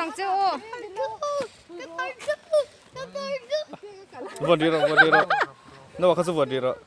ang che aw. Vuan rih rawh, vuan rih rawh. Naua kha chu vuan rih rawh.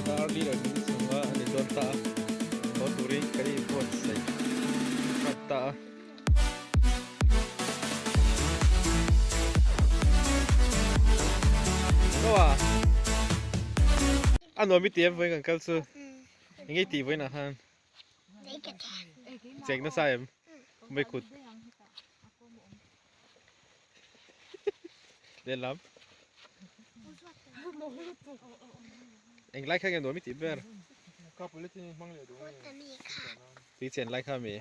Car dealer min chhunga a ni dawn ta a, haw turin kan inbuatsaih nghal ta a. A nuam i ti em vawiin kan kal chu eng nge i tih vawiinah khan cheng nasa em mai kut lehlam englai kha nge nuam i tih ber tui chen lai kha mi.